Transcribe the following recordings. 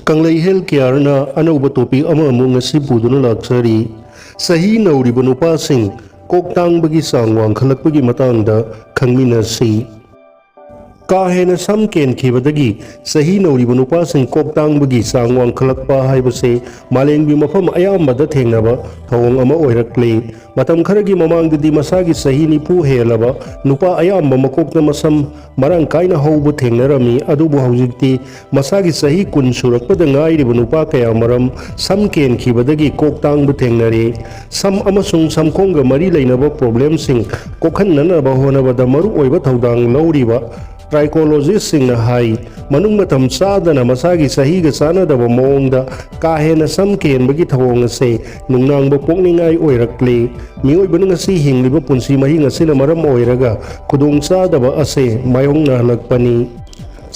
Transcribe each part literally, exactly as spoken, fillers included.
ꯀꯪꯂꯩ health ꯀꯦꯌꯔꯅ ꯑꯅꯧꯕ topic ꯑꯃꯃꯨꯛ ꯉꯁꯤ ꯄꯨꯗꯨꯅ ꯂꯥꯛꯆꯔꯤ꯫ ꯆꯍꯤ ꯅꯧꯔꯤꯕ ꯅꯨꯄꯥꯁꯤꯡ ꯀꯣꯛ ꯇꯥꯡꯕꯒꯤ ꯆꯥꯡ ꯋꯥꯡꯈꯠꯂꯛꯄꯒꯤ ꯃꯇꯥꯡꯗ ꯈꯪꯃꯤꯟꯅꯁꯤ꯫ ꯀꯥ ꯍꯦꯟꯅ ꯁꯝ ꯀꯦꯟꯈꯤꯕꯗꯒꯤ ꯆꯍꯤ ꯅꯧꯔꯤꯕ ꯅꯨꯄꯥꯁꯤꯡ ꯀꯣꯛ ꯇꯥꯡꯕꯒꯤ ꯆꯥꯡ ꯋꯥꯡꯈꯠꯂꯛꯄ ꯍꯥꯏꯕꯁꯦ ꯃꯥꯂꯦꯝꯒꯤ ꯃꯐꯝ ꯑꯌꯥꯝꯕꯗ ꯊꯦꯡꯅꯕ ꯊꯧꯑꯣꯡ ꯑꯃ ꯑꯣꯏꯔꯛꯂꯦ꯫ ꯃꯇꯝ ꯈꯔꯒꯤ ꯃꯃꯥꯡꯗꯗꯤ ꯃꯁꯥꯒꯤ ꯆꯍꯤ ꯅꯤꯐꯨ ꯍꯦꯜꯂꯕ ꯅꯨꯄꯥ ꯑꯌꯥꯝꯕ ꯃꯀꯣꯛꯇ ꯃꯁꯝ ꯃꯔꯥꯡ ꯀꯥꯏꯅ ꯍꯧꯕ ꯊꯦꯡꯅꯔꯝꯃꯤ, ꯑꯗꯨꯕꯨ ꯍꯧꯖꯤꯛꯇꯤ ꯃꯁꯥꯒꯤ ꯆꯍꯤ ꯀꯨꯟ ꯁꯨꯔꯛꯄꯗ ꯉꯥꯏꯔꯤꯕ ꯅꯨꯄꯥ ꯀꯌꯥ ꯃꯔꯝ ꯁꯝ ꯀꯦꯟꯈꯤꯕꯗꯒꯤ ꯀꯣꯛ ꯇꯥꯡꯕ ꯊꯦꯡꯅꯔꯦ꯫ ꯁꯝ ꯑꯃꯁꯨꯡ ꯁꯝꯈꯣꯡꯒ ꯃꯔꯤ ꯂꯩꯅꯕ ꯄ꯭ꯔꯣꯕ꯭ꯂꯦꯝꯁꯤꯡ ꯀꯣꯛꯍꯟꯅꯅꯕ ꯍꯣꯠꯅꯕꯗ ꯃꯔꯨ ꯑꯣꯏꯕ ꯊꯧꯗꯥꯡ ꯂꯧꯔꯤꯕ ꯇ꯭ꯔꯥꯏꯀꯣꯂꯣꯖꯤꯁꯁꯤꯡꯅ ꯍꯥꯏ, ꯃꯅꯨꯡ ꯃꯇꯝ ꯆꯥꯗꯅ ꯃꯁꯥꯒꯤ ꯆꯍꯤꯒ ꯆꯥꯟꯅꯗꯕ ꯃꯑꯣꯡꯗ ꯀꯥ ꯍꯦꯟꯅ ꯁꯝ ꯀꯦꯟꯕꯒꯤ ꯊꯧꯑꯣꯡ ꯑꯁꯦ ꯅꯨꯡꯅꯥꯡꯕ ꯄꯣꯛꯅꯤꯡꯉꯥꯏ ꯑꯣꯏꯔꯛꯂꯦ꯫ ꯃꯤꯑꯣꯏꯕꯅ ꯉꯁꯤ ꯍꯤꯡꯂꯤꯕ ꯄꯨꯟꯁꯤ ꯃꯍꯤꯡ ꯑꯁꯤꯅ ꯃꯔꯝ ꯑꯣꯏꯔꯒ ꯈꯨꯗꯣꯡꯆꯥꯗꯕ ꯑꯁꯦ ꯃꯥꯌꯣꯛꯅꯍꯜꯂꯛꯄꯅꯤ꯫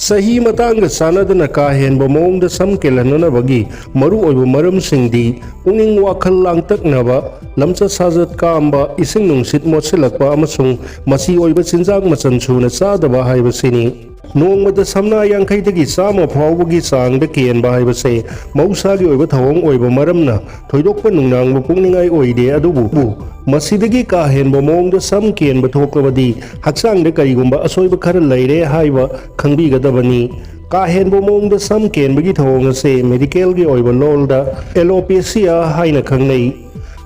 ꯆꯍꯤ ꯃꯇꯥꯡꯒ ꯆꯥꯟꯅꯗꯅ ꯀꯥ ꯍꯦꯟꯕ ꯃꯑꯣꯡꯗ ꯁꯝ ꯀꯦꯜꯍꯟꯅꯅꯕꯒꯤ ꯃꯔꯨꯑꯣꯏꯕ ꯃꯔꯝꯁꯤꯡꯗꯤ ꯄꯨꯛꯅꯤꯡ ꯋꯥꯈꯜ ꯂꯥꯡꯇꯛꯅꯕ, ꯂꯝꯆꯠ ꯁꯥꯖꯠ ꯀꯥꯝꯕ, ꯏꯁꯤꯡ ꯅꯨꯡꯁꯤꯠ ꯃꯣꯠꯁꯤꯜꯂꯛꯄ ꯑꯃꯁꯨꯡ ꯃꯆꯤ ꯑꯣꯏꯕ ꯆꯤꯟꯖꯥꯛ ꯃꯆꯜ ꯁꯨꯅ ꯆꯥꯗꯕ ꯍꯥꯏꯕꯁꯤꯅꯤ꯫ ꯅꯣꯡꯃꯗ ꯁꯝꯅꯥ ꯌꯥꯡꯈꯩꯗꯒꯤ ꯆꯥꯝꯃ ꯐꯥꯎꯕꯒꯤ ꯆꯥꯡꯗ ꯀꯦꯟꯕ ꯍꯥꯏꯕꯁꯦ ꯃꯍꯧꯁꯥꯒꯤ ꯑꯣꯏꯕ ꯊꯧꯑꯣꯡ ꯑꯣꯏꯕ ꯃꯔꯝꯅ ꯊꯣꯏꯗꯣꯛꯄ ꯅꯨꯡꯅꯥꯡꯕ ꯄꯣꯛꯅꯤꯡꯉꯥꯏ ꯑꯣꯏꯗꯦ꯫ ꯑꯗꯨꯕꯨ ꯃꯁꯤꯗꯒꯤ ꯀꯥ ꯍꯦꯟꯕ ꯃꯑꯣꯡꯗ ꯁꯝ ꯀꯦꯟꯕ ꯊꯣꯛꯂꯕꯗꯤ ꯍꯛꯆꯥꯡꯗ ꯀꯔꯤꯒꯨꯝꯕ ꯑꯁꯣꯏꯕ ꯈꯔ ꯂꯩꯔꯦ ꯍꯥꯏꯕ ꯈꯪꯕꯤꯒꯗꯕꯅꯤ꯫ ꯀꯥ ꯍꯦꯟꯕ ꯃꯑꯣꯡꯗ ꯁꯝ ꯀꯦꯟꯕꯒꯤ ꯊꯧꯑꯣꯡ ꯑꯁꯦ ꯃꯦꯗꯤꯀꯦꯜꯒꯤ ꯑꯣꯏꯕ ꯂꯣꯜꯗ ꯑꯦꯂꯣꯄꯦꯁꯤꯌꯥ ꯍꯥꯏꯅ ꯈꯪꯅꯩ꯫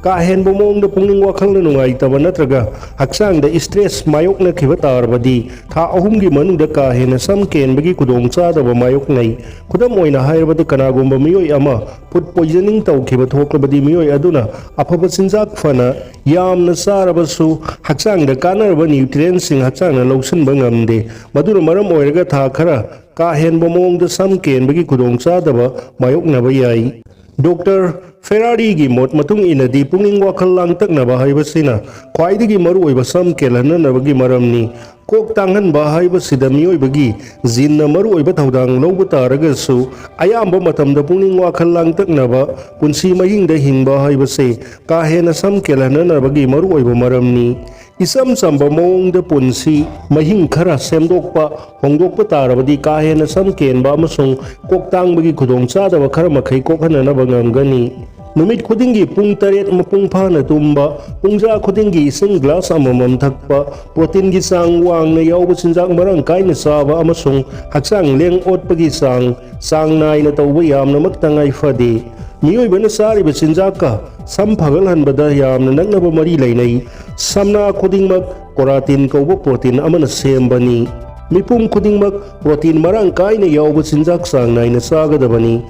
ꯀꯥ ꯍꯦꯟꯕ ꯃꯑꯣꯡꯗ ꯄꯨꯛꯅꯤꯡ ꯋꯥꯈꯜꯅ ꯅꯨꯡꯉꯥꯏꯇꯕ ꯅꯠꯇ꯭ꯔꯒ ꯍꯛꯆꯥꯡꯗ ꯏꯁꯇ꯭ꯔꯦꯁ ꯃꯥꯌꯣꯛꯅꯈꯤꯕ ꯇꯥꯔꯕꯗꯤ ꯊꯥ ꯑꯍꯨꯝꯒꯤ ꯃꯅꯨꯡꯗ ꯀꯥ ꯍꯦꯟꯅ ꯁꯝ ꯀꯦꯟꯕꯒꯤ ꯈꯨꯗꯣꯡꯆꯥꯗꯕ ꯃꯥꯌꯣꯛꯅꯩ꯫ ꯈꯨꯗꯝ ꯑꯣꯏꯅ ꯍꯥꯏꯔꯕꯗ, ꯀꯅꯥꯒꯨꯝꯕ ꯃꯤꯑꯣꯏ ꯑꯃ ꯐꯨꯗ ꯄꯣꯏꯖꯅꯤꯡ ꯇꯧꯈꯤꯕ ꯊꯣꯛꯂꯕꯗꯤ ꯃꯤꯑꯣꯏ ꯑꯗꯨꯅ ꯑꯐꯕ ꯆꯤꯟꯖꯥꯛ ꯐꯅ ꯌꯥꯝꯅ ꯆꯥꯔꯕꯁꯨ ꯍꯛꯆꯥꯡꯗ ꯀꯥꯟꯅꯔꯕ ꯅ꯭ꯌꯨꯇ꯭ꯔꯤꯌꯦꯟꯁꯤꯡ ꯍꯛꯆꯥꯡꯅ ꯂꯧꯁꯤꯟꯕ ꯉꯝꯗꯦ꯫ ꯃꯗꯨꯅ ꯃꯔꯝ ꯑꯣꯏꯔꯒ ꯊꯥ ꯈꯔ ꯀꯥ ꯍꯦꯟꯕ ꯃꯑꯣꯡꯗ ꯁꯝ ꯀꯦꯟꯕꯒꯤ ꯈꯨꯗꯣꯡꯆꯥꯗꯕ ꯃꯥꯌꯣꯛꯅꯕ ꯌꯥꯏ꯫ ꯗꯣꯛꯇꯔ ꯐꯦꯔꯥꯔꯤꯒꯤ ꯃꯣꯠ ꯃꯇꯨꯡ ꯏꯟꯅꯗꯤ, ꯄꯨꯛꯅꯤꯡ ꯋꯥꯈꯜ ꯂꯥꯡꯇꯛꯅꯕ ꯍꯥꯏꯕꯁꯤꯅ ꯈ꯭ꯋꯥꯏꯗꯒꯤ ꯃꯔꯨꯑꯣꯏꯕ ꯁꯝ ꯀꯦꯜꯍꯟꯅꯅꯕꯒꯤ ꯃꯔꯝꯅꯤ꯫ ꯀꯣꯛ ꯇꯥꯡꯍꯟꯕ ꯍꯥꯏꯕꯁꯤꯗ ꯃꯤꯑꯣꯏꯕꯒꯤ ꯖꯤꯟꯅ ꯃꯔꯨꯑꯣꯏꯕ ꯊꯧꯗꯥꯡ ꯂꯧꯕ ꯇꯥꯔꯒꯁꯨ, ꯑꯌꯥꯝꯕ ꯃꯇꯝꯗ ꯄꯨꯛꯅꯤꯡ ꯋꯥꯈꯜ ꯂꯥꯡꯇꯛꯅꯕ ꯄꯨꯟꯁꯤ ꯃꯍꯤꯡꯗ ꯍꯤꯡꯕ ꯍꯥꯏꯕꯁꯦ ꯀꯥ ꯍꯦꯟꯅ ꯁꯝ ꯀꯦꯜꯍꯟꯅꯅꯕꯒꯤ ꯃꯔꯨꯑꯣꯏꯕ ꯃꯔꯝꯅꯤ꯫ ꯏꯆꯝ ꯆꯝꯕ ꯃꯑꯣꯡꯗ ꯄꯨꯟꯁꯤ ꯃꯍꯤꯡ ꯈꯔ ꯁꯦꯝꯗꯣꯛꯄ, ꯍꯣꯡꯗꯣꯛꯄ ꯇꯥꯔꯕꯗꯤ ꯀꯥ ꯍꯦꯟꯅ ꯁꯝ ꯀꯦꯟꯕ ꯑꯃꯁꯨꯡ ꯀꯣꯛ ꯇꯥꯡꯕꯒꯤ ꯈꯨꯗꯣꯡꯆꯥꯗꯕ ꯈꯔ ꯃꯈꯩ ꯀꯣꯛꯍꯟꯅꯅꯕ ꯉꯝꯒꯅꯤ꯫ ꯅꯨꯃꯤꯠ ꯈꯨꯗꯤꯡꯒꯤ ꯄꯨꯡ ꯇꯔꯦꯠ ꯃꯄꯨꯡ ꯐꯥꯅ ꯇꯨꯝꯕ, ꯄꯨꯡꯖꯥ ꯈꯨꯗꯤꯡꯒꯤ ꯏꯁꯤꯡ ꯒ꯭ꯂꯥꯁ ꯑꯃꯃꯝ ꯊꯛꯄ, ꯄ꯭ꯔꯣꯇꯤꯟꯒꯤ ꯆꯥꯡ ꯋꯥꯡꯅ ꯌꯥꯎꯕ ꯆꯤꯟꯖꯥꯛ ꯃꯔꯥꯡ ꯀꯥꯏꯅ ꯆꯥꯕ ꯑꯃꯁꯨꯡ ꯍꯛꯆꯥꯡ ꯂꯦꯡ ꯑꯣꯠꯄꯒꯤ ꯆꯥꯡ ꯆꯥꯡ ꯅꯥꯏꯅ ꯇꯧꯕ ꯌꯥꯝꯅꯃꯛ ꯇꯉꯥꯏ ꯐꯗꯦ꯫ ꯃꯤꯑꯣꯏꯕꯅ ꯆꯥꯔꯤꯕ ꯆꯤꯟꯖꯥꯛꯀ ꯁꯝ ꯐꯒꯠꯍꯟꯕꯗ ꯌꯥꯝꯅ ꯅꯛꯅꯕ ꯃꯔꯤ ꯂꯩꯅꯩ꯫ ꯁꯝꯅꯥ ꯈꯨꯗꯤꯡꯃꯛ ꯀꯣꯔꯥꯇꯤꯟ ꯀꯧꯕ ꯄ꯭ꯔꯣꯇꯤꯟ ꯑꯃꯅ ꯁꯦꯝꯕꯅꯤ꯫ ꯃꯤꯄꯨꯝ ꯈꯨꯗꯤꯡꯃꯛ ꯄ꯭ꯔꯣꯇꯤꯟ ꯃꯔꯥꯡ ꯀꯥꯏꯅ ꯌꯥꯎꯕ ꯆꯤꯟꯖꯥꯛ ꯆꯥꯡ ꯅꯥꯏꯅ ꯆꯥꯒꯗꯕꯅꯤ꯫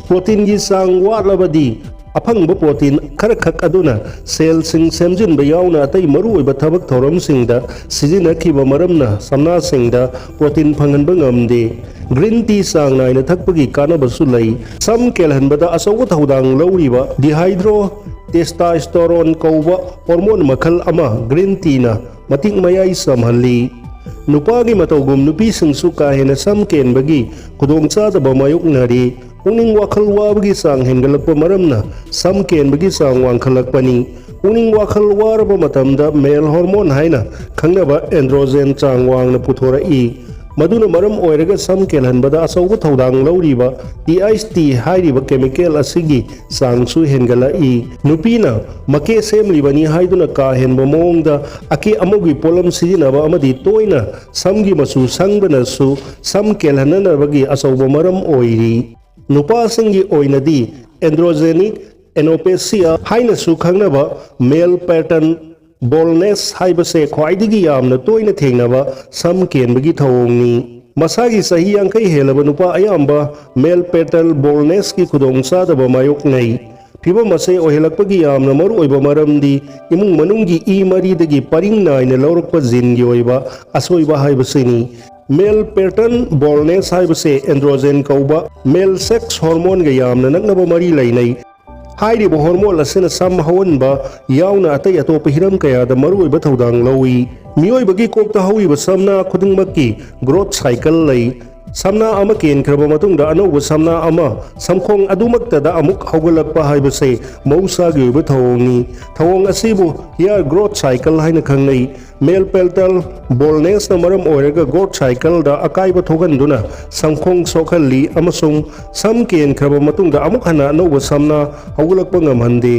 ꯄ꯭ꯔꯣꯇꯤꯟꯒꯤ ꯆꯥꯡ ꯋꯥꯠꯂꯕꯗꯤ ꯑꯐꯪꯕ ꯄ꯭ꯔꯣꯇꯤꯟ ꯈꯔꯈꯛ ꯑꯗꯨꯅ ꯁꯦꯜꯁꯤꯡ ꯁꯦꯝꯖꯤꯟꯕ ꯌꯥꯎꯅ ꯑꯇꯩ ꯃꯔꯨꯑꯣꯏꯕ ꯊꯕꯛ ꯊꯧꯔꯝꯁꯤꯡꯗ ꯁꯤꯖꯤꯟꯅꯈꯤꯕ ꯃꯔꯝꯅ ꯁꯝꯅꯥꯁꯤꯡꯗ ꯄ꯭ꯔꯣꯇꯤꯟ ꯐꯪꯍꯟꯕ ꯉꯝꯗꯦ꯫ ꯒ꯭ꯔꯤꯟ ꯇꯤ ꯆꯥꯡ ꯅꯥꯏꯅ ꯊꯛꯄꯒꯤ ꯀꯥꯟꯅꯕꯁꯨ ꯂꯩ꯫ ꯁꯝ ꯀꯦꯜꯍꯟꯕꯗ ꯑꯆꯧꯕ ꯊꯧꯗꯥꯡ ꯂꯧꯔꯤꯕ ꯗꯤꯍꯥꯏꯗ꯭ꯔꯣ ꯇꯦꯁꯇꯥꯁꯇꯣꯔꯣꯟ ꯀꯧꯕ ꯍꯣꯔꯃꯣꯟ ꯃꯈꯜ ꯑꯃ ꯒ꯭ꯔꯤꯟ ꯇꯤꯅ ꯃꯇꯤꯛ ꯃꯌꯥꯏ ꯆꯝꯍꯜꯂꯤ꯫ ꯅꯨꯄꯥꯒꯤ ꯃꯇꯧꯒꯨꯝ ꯅꯨꯄꯤꯁꯤꯡꯁꯨ ꯀꯥ ꯍꯦꯟꯅ ꯁꯝ ꯀꯦꯟꯕꯒꯤ ꯈꯨꯗꯣꯡꯆꯥꯗꯕ ꯃꯥꯌꯣꯛꯅꯔꯤ꯫ ꯄꯨꯛꯅꯤꯡ ꯋꯥꯈꯜ ꯋꯥꯕꯒꯤ ꯆꯥꯡ ꯍꯦꯟꯒꯠꯂꯛꯄ ꯃꯔꯝꯅ ꯁꯝ ꯀꯦꯟꯕꯒꯤ ꯆꯥꯡ ꯋꯥꯡꯈꯠꯂꯛꯄꯅꯤ꯫ ꯄꯨꯛꯅꯤꯡ ꯋꯥꯈꯜ ꯋꯥꯔꯕ ꯃꯇꯝꯗ ꯃꯦꯜ ꯍꯣꯔꯃꯣꯟ ꯍꯥꯏꯅ ꯈꯪꯅꯕ ꯑꯦꯟꯗ꯭ꯔꯣꯖꯦꯟ ꯆꯥꯡ ꯋꯥꯡꯅ ꯄꯨꯊꯣꯔꯛꯏ꯫ ꯃꯗꯨꯅ ꯃꯔꯝ ꯑꯣꯏꯔꯒ ꯁꯝ ꯀꯦꯜꯍꯟꯕꯗ ꯑꯆꯧꯕ ꯊꯧꯗꯥꯡ ꯂꯧꯔꯤꯕ ꯇꯤ ꯑꯩꯆ ꯇꯤ ꯍꯥꯏꯔꯤꯕ ꯀꯦꯃꯤꯀꯦꯜ ꯑꯁꯤꯒꯤ ꯆꯥꯡꯁꯨ ꯍꯦꯟꯒꯠꯂꯛꯏ꯫ ꯅꯨꯄꯤꯅ ꯃꯀꯦ ꯁꯦꯝꯂꯤꯕꯅꯤ ꯍꯥꯏꯗꯨꯅ ꯀꯥ ꯍꯦꯟꯕ ꯃꯑꯣꯡꯗ ꯑꯀꯦ ꯑꯃꯧꯒꯤ ꯄꯣꯠꯂꯝ ꯁꯤꯖꯤꯟꯅꯕ ꯑꯃꯗꯤ ꯇꯣꯏꯅ ꯁꯝꯒꯤ ꯃꯆꯨ ꯁꯪꯕꯅꯁꯨ ꯁꯝ ꯀꯦꯜꯍꯟꯅꯅꯕꯒꯤ ꯑꯆꯧꯕ ꯃꯔꯝ ꯑꯣꯏꯔꯤ꯫ ꯅꯨꯄꯥꯁꯤꯡꯒꯤ ꯑꯣꯏꯅꯗꯤ ꯑꯦꯟꯗ꯭ꯔꯣꯖꯦꯅꯤꯛ ꯑꯦꯅꯣꯄꯦꯁꯤꯌꯥ ꯍꯥꯏꯅꯁꯨ ꯈꯪꯅꯕ ꯃꯦꯜ ꯄꯦꯇꯔꯟ ꯕꯣꯜꯅꯦꯁ ꯍꯥꯏꯕꯁꯦ ꯈ꯭ꯋꯥꯏꯗꯒꯤ ꯌꯥꯝꯅ ꯇꯣꯏꯅ ꯊꯦꯡꯅꯕ ꯁꯝ ꯀꯦꯟꯕꯒꯤ ꯊꯧꯑꯣꯡꯅꯤ꯫ ꯃꯁꯥꯒꯤ ꯆꯍꯤ ꯌꯥꯡꯈꯩ ꯍꯦꯜꯂꯕ ꯅꯨꯄꯥ ꯑꯌꯥꯝꯕ ꯃꯦꯜ ꯄꯦꯇꯔꯟ ꯕꯣꯜꯅꯦꯁꯀꯤ ꯈꯨꯗꯣꯡꯆꯥꯗꯕ ꯃꯥꯌꯣꯛꯅꯩ꯫ ꯐꯤꯚꯝ ꯑꯁꯤ ꯑꯣꯏꯍꯜꯂꯛꯄꯒꯤ ꯌꯥꯝꯅ ꯃꯔꯨꯑꯣꯏꯕ ꯃꯔꯝꯗꯤ ꯏꯃꯨꯡ ꯃꯅꯨꯡꯒꯤ ꯏ ꯃꯔꯤꯗꯒꯤ ꯄꯔꯤꯡ ꯅꯥꯏꯅ ꯂꯧꯔꯛꯄ ꯖꯤꯟꯒꯤ ꯑꯣꯏꯕ ꯑꯁꯣꯏꯕ ꯍꯥꯏꯕꯁꯤꯅꯤ꯫ ꯃꯦꯜ ꯄꯦꯇꯔꯟ ꯕꯣꯜꯅꯦꯁ ꯍꯥꯏꯕꯁꯦ ꯑꯦꯟꯗ꯭ꯔꯣꯖꯦꯟ ꯀꯧꯕ ꯃꯦꯜ ꯁꯦꯛꯁ ꯍꯣꯔꯃꯣꯟꯒ ꯌꯥꯝꯅ ꯅꯛꯅꯕ ꯃꯔꯤ ꯂꯩꯅꯩ꯫ ꯍꯥꯏꯔꯤꯕ ꯍꯣꯔꯃꯣꯟ ꯑꯁꯤꯅ ꯁꯝ ꯍꯧꯍꯟꯕ ꯌꯥꯎꯅ ꯑꯇꯩ ꯑꯇꯣꯞꯄ ꯍꯤꯔꯝ ꯀꯌꯥꯗ ꯃꯔꯨꯑꯣꯏꯕ ꯊꯧꯗꯥꯡ ꯂꯧꯏ꯫ ꯃꯤꯑꯣꯏꯕꯒꯤ ꯀꯣꯛꯇ ꯍꯧꯔꯤꯕ ꯁꯝꯅꯥ ꯈꯨꯗꯤꯡꯃꯛꯀꯤ ꯒ꯭ꯔꯣꯊ ꯁꯥꯏꯀꯜ ꯂꯩ꯫ ꯁꯝꯅꯥ ꯑꯃ ꯀꯦꯟꯈ꯭ꯔꯕ ꯃꯇꯨꯡꯗ ꯑꯅꯧꯕ ꯁꯝꯅꯥ ꯑꯃ ꯁꯝꯈꯣꯡ ꯑꯗꯨꯃꯛꯇꯗ ꯑꯃꯨꯛ ꯍꯧꯒꯠꯂꯛꯄ ꯍꯥꯏꯕꯁꯦ ꯃꯍꯧꯁꯥꯒꯤ ꯑꯣꯏꯕ ꯊꯧꯑꯣꯡꯅꯤ꯫ ꯊꯧꯑꯣꯡ ꯑꯁꯤꯕꯨ hair growth cycle ꯍꯥꯏꯅ ꯈꯪꯅꯩ꯫ Male palatebaldnessꯅ ꯃꯔꯝ ꯑꯣꯏꯔꯒ growth cycleꯗ ꯑꯀꯥꯏꯕ ꯊꯣꯛꯍꯟꯗꯨꯅ ꯁꯝꯈꯣꯡ ꯁꯣꯛꯍꯜꯂꯤ ꯑꯃꯁꯨꯡ ꯁꯝ ꯀꯦꯟꯈ꯭ꯔꯕ ꯃꯇꯨꯡꯗ ꯑꯃꯨꯛ ꯍꯟꯅ ꯑꯅꯧꯕ ꯁꯝꯅ ꯍꯧꯒꯠꯂꯛꯄ ꯉꯝꯍꯟꯗꯦ꯫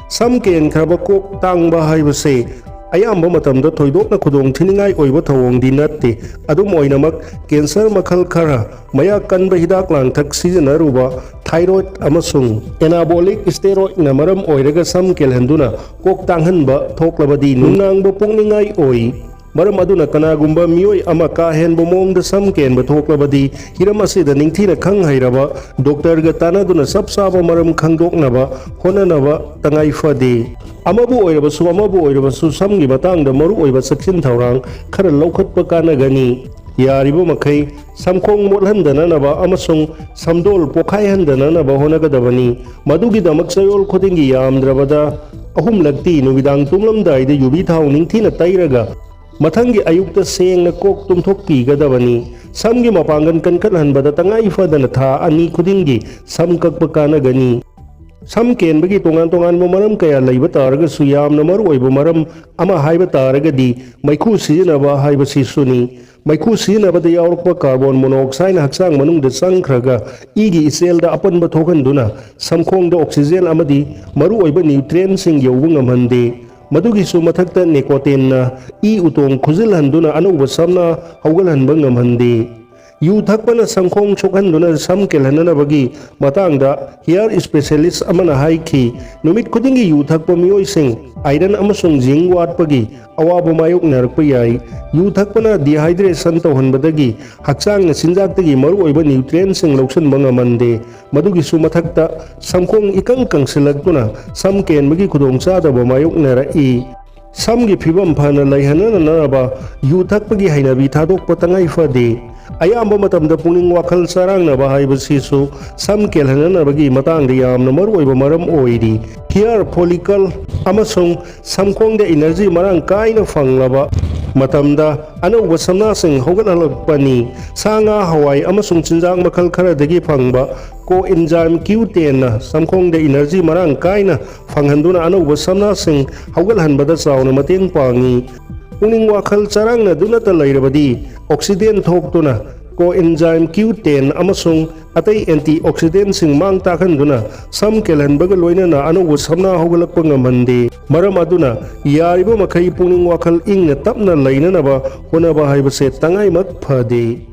ꯁꯝ ꯀꯦꯟꯈ꯭ꯔꯕ ꯀꯣꯛ ꯇꯥꯡꯕ ꯍꯥꯏꯕꯁꯦ ꯑꯌꯥꯝꯕ ꯃꯇꯝꯗ ꯊꯣꯏꯗꯣꯛꯅ ꯈꯨꯗꯣꯡ ꯊꯤꯅꯤꯡꯉꯥꯏ ꯑꯣꯏꯕ ꯊꯧꯑꯣꯡꯗꯤ ꯅꯠꯇꯦ꯫ ꯑꯗꯨꯝ ꯑꯣꯏꯅꯃꯛ, cancer ꯃꯈꯜ ꯈꯔ, ꯃꯌꯥꯛ ꯀꯟꯕ ꯍꯤꯗꯥꯛ ꯂꯥꯡꯊꯛ ꯁꯤꯖꯤꯟꯅꯔꯨꯕ, thyroid ꯑꯃꯁꯨꯡ anabolic steroidꯅ ꯃꯔꯝ ꯑꯣꯏꯔꯒ ꯁꯝ ꯀꯦꯜꯍꯟꯗꯨꯅ ꯀꯣꯛ ꯇꯥꯡꯍꯟꯕ ꯊꯣꯛꯂꯕꯗꯤ ꯅꯨꯡꯅꯥꯡꯕ ꯄꯣꯛꯅꯤꯡꯉꯥꯏ ꯑꯣꯏ꯫ ꯃꯔꯝ ꯑꯗꯨꯅ ꯀꯅꯥꯒꯨꯝꯕ ꯃꯤꯑꯣꯏ ꯑꯃ ꯀꯥ ꯍꯦꯟꯕ ꯃꯑꯣꯡꯗ ꯁꯝ ꯀꯦꯟꯕ ꯊꯣꯛꯂꯕꯗꯤ ꯍꯤꯔꯝ ꯑꯁꯤꯗ ꯅꯤꯡꯊꯤꯅ ꯈꯪ ꯍꯩꯔꯕ doctorꯒ ꯇꯥꯟꯅꯗꯨꯅ ꯆꯞ ꯆꯥꯕ ꯃꯔꯝ ꯈꯪꯗꯣꯛꯅꯕ ꯍꯣꯠꯅꯅꯕ ꯇꯉꯥꯏ ꯐꯗꯦ꯫ ꯑꯃꯕꯨ ꯑꯣꯏꯔꯕꯁꯨ ꯑꯃꯕꯨ ꯑꯣꯏꯔꯕꯁꯨ ꯁꯝꯒꯤ ꯃꯇꯥꯡꯗ ꯃꯔꯨꯑꯣꯏꯕ ꯆꯦꯛꯁꯤꯟ ꯊꯧꯔꯥꯡ ꯈꯔ ꯂꯧꯈꯠꯄ ꯀꯥꯟꯅꯒꯅꯤ꯫ ꯌꯥꯔꯤꯕ ꯃꯈꯩ ꯁꯝꯈꯣꯡ ꯃꯣꯠꯍꯟꯗꯅꯅꯕ ꯑꯃꯁꯨꯡ ꯁꯝꯗꯣꯜ ꯄꯣꯈꯥꯏꯍꯟꯗꯅꯅꯕ ꯍꯣꯠꯅꯒꯗꯕꯅꯤ꯫ ꯃꯗꯨꯒꯤꯗꯃꯛ ꯆꯌꯣꯜ ꯈꯨꯗꯤꯡꯒꯤ ꯌꯥꯝꯗ꯭ꯔꯕꯗ ꯑꯍꯨꯝꯂꯛꯇꯤ ꯅꯨꯃꯤꯗꯥꯡ ꯇꯨꯝꯂꯝꯗꯥꯏꯗ ꯌꯨꯕꯤ ꯊꯥꯎ ꯅꯤꯡꯊꯤꯅ ꯇꯩꯔꯒ ꯃꯊꯪꯒꯤ ꯑꯌꯨꯛꯇ ꯁꯦꯡꯅ ꯀꯣꯛ ꯇꯨꯝꯊꯣꯛꯄꯤꯒꯗꯕꯅꯤ꯫ ꯁꯝꯒꯤ ꯃꯄꯥꯡꯒꯜ ꯀꯟꯈꯠꯍꯟꯕꯗ ꯇꯉꯥꯏ ꯐꯗꯅ ꯊꯥ ꯑꯅꯤ ꯈꯨꯗꯤꯡꯒꯤ ꯁꯝ ꯀꯛꯄ ꯀꯥꯟꯅꯒꯅꯤ꯫ ꯁꯝ ꯀꯦꯟꯕꯒꯤ ꯇꯣꯉꯥꯟ ꯇꯣꯉꯥꯟꯕ ꯃꯔꯝ ꯀꯌꯥ ꯂꯩꯕ ꯇꯥꯔꯒꯁꯨ, ꯌꯥꯝꯅ ꯃꯔꯨꯑꯣꯏꯕ ꯃꯔꯝ ꯑꯃ ꯍꯥꯏꯕ ꯇꯥꯔꯒꯗꯤ ꯃꯩꯈꯨ ꯁꯤꯖꯤꯟꯅꯕ ꯍꯥꯏꯕꯁꯤꯁꯨꯅꯤ꯫ ꯃꯩꯈꯨ ꯁꯤꯖꯤꯟꯅꯕꯗ ꯌꯥꯎꯔꯛꯄ carbon monoxideꯅ ꯍꯛꯆꯥꯡ ꯃꯅꯨꯡꯗ ꯆꯪꯈ꯭ꯔꯒ ꯏꯒꯤ ꯏꯆꯦꯜꯗ ꯑꯄꯟꯕ ꯊꯣꯛꯍꯟꯗꯨꯅ ꯁꯝꯈꯣꯡꯗ oxygen ꯑꯃꯗꯤ ꯃꯔꯨꯑꯣꯏꯕ nutrientꯁꯤꯡ ꯌꯧꯕ ꯉꯝꯍꯟꯗꯦ꯫ ꯃꯗꯨꯒꯤꯁꯨ ꯃꯊꯛꯇ nicotineꯅ ꯏ ꯎꯇꯣꯡ ꯈꯨꯖꯤꯜꯍꯟꯗꯨꯅ ꯑꯅꯧꯕ ꯁꯝꯅ ꯍꯧꯒꯠꯍꯟꯕ ꯉꯝꯍꯟꯗꯦ꯫ ꯌꯨ ꯊꯛꯄꯅ ꯁꯝꯈꯣꯡ ꯁꯣꯛꯍꯟꯗꯨꯅ ꯁꯝ ꯀꯦꯜꯍꯟꯅꯅꯕꯒꯤ ꯃꯇꯥꯡꯗ hair specialist ꯑꯃꯅ ꯍꯥꯏꯈꯤ, ꯅꯨꯃꯤꯠ ꯈꯨꯗꯤꯡꯒꯤ ꯌꯨ ꯊꯛꯄ ꯃꯤꯑꯣꯏꯁꯤꯡ iron ꯑꯃꯁꯨꯡ zinc ꯋꯥꯠꯄꯒꯤ ꯑꯋꯥꯕ ꯃꯥꯌꯣꯛꯅꯔꯛꯄ ꯌꯥꯏ꯫ ꯌꯨ ꯊꯛꯄꯅ dehydration ꯇꯧꯍꯟꯕꯗꯒꯤ ꯍꯛꯆꯥꯡꯅ ꯆꯤꯟꯖꯥꯛꯇꯒꯤ ꯃꯔꯨꯑꯣꯏꯕ nutrientꯁꯤꯡ ꯂꯧꯁꯤꯟꯕ ꯉꯝꯍꯟꯗꯦ꯫ ꯃꯗꯨꯒꯤꯁꯨ ꯃꯊꯛꯇ ꯁꯝꯈꯣꯡ ꯏꯀꯪ ꯀꯪꯁꯤꯜꯂꯛꯇꯨꯅ ꯁꯝ ꯀꯦꯟꯕꯒꯤ ꯈꯨꯗꯣꯡꯆꯥꯗꯕ ꯃꯥꯌꯣꯛꯅꯔꯛꯏ꯫ ꯁꯝꯒꯤ ꯐꯤꯕꯝ ꯐꯅ ꯂꯩꯍꯟꯅꯅꯕ ꯌꯨ ꯊꯛꯄꯒꯤ ꯍꯩꯅꯕꯤ ꯊꯥꯗꯣꯛꯄ ꯇꯉꯥꯏ ꯐꯗꯦ꯫ ꯑꯌꯥꯝꯕ ꯃꯇꯝꯗ ꯄꯨꯛꯅꯤꯡ ꯋꯥꯈꯜ ꯆꯔꯥꯡꯅꯕ ꯍꯥꯏꯕꯁꯤꯁꯨ ꯁꯝ ꯀꯦꯜꯍꯟꯅꯅꯕꯒꯤ ꯃꯇꯥꯡꯗ ꯌꯥꯝꯅ ꯃꯔꯨꯑꯣꯏꯕ ꯃꯔꯝ ꯑꯣꯏꯔꯤ꯫ Hair follicle ꯑꯃꯁꯨꯡ ꯁꯝꯈꯣꯡꯗ energy ꯃꯔꯥꯡ ꯀꯥꯏꯅ ꯐꯪꯂꯕ ꯃꯇꯝꯗ ꯑꯅꯧꯕ ꯁꯝꯅꯥꯁꯤꯡ ꯍꯧꯒꯠꯍꯜꯂꯛꯄꯅꯤ꯫ ꯁꯥ ꯉꯥ, ꯍꯋꯥꯏ ꯑꯃꯁꯨꯡ ꯆꯤꯟꯖꯥꯛ ꯃꯈꯜ ꯈꯔꯗꯒꯤ ꯐꯪꯕ coenzyme Q ten ꯅ ꯁꯝꯈꯣꯡꯗ energy ꯃꯔꯥꯡ ꯀꯥꯏꯅ ꯐꯪꯍꯟꯗꯨꯅ ꯑꯅꯧꯕ ꯁꯝꯅꯥꯁꯤꯡ ꯍꯧꯒꯠꯍꯟꯕꯗ ꯆꯥꯎꯅ ꯃꯇꯦꯡ ꯄꯥꯡꯏ꯫ ꯄꯨꯛꯅꯤꯡ ꯋꯥꯈꯜ ꯆꯔꯥꯡꯅꯗꯨꯅꯇ ꯂꯩꯔꯕꯗꯤ oxidant ꯊꯣꯛꯇꯨꯅ coenzyme Q ten ꯑꯃꯁꯨꯡ ꯑꯇꯩ antioxidant ꯁꯤꯡ ꯃꯥꯡ ꯇꯥꯛꯍꯟꯗꯨꯅ ꯁꯝ ꯀꯦꯜꯍꯟꯕꯒ ꯂꯣꯏꯅꯅ ꯑꯅꯧꯕ ꯁꯝꯅꯥ ꯍꯧꯒꯠꯂꯛꯄ ꯉꯝꯍꯟꯗꯦ꯫ ꯃꯔꯝ ꯑꯗꯨꯅ ꯌꯥꯔꯤꯕ ꯃꯈꯩ ꯄꯨꯛꯅꯤꯡ ꯋꯥꯈꯜ ꯏꯪꯅ ꯇꯞꯅ ꯂꯩꯅꯅꯕ ꯍꯣꯠꯅꯕ ꯍꯥꯏꯕꯁꯦ ꯇꯉꯥꯏꯃꯛ ꯐꯗꯦ꯫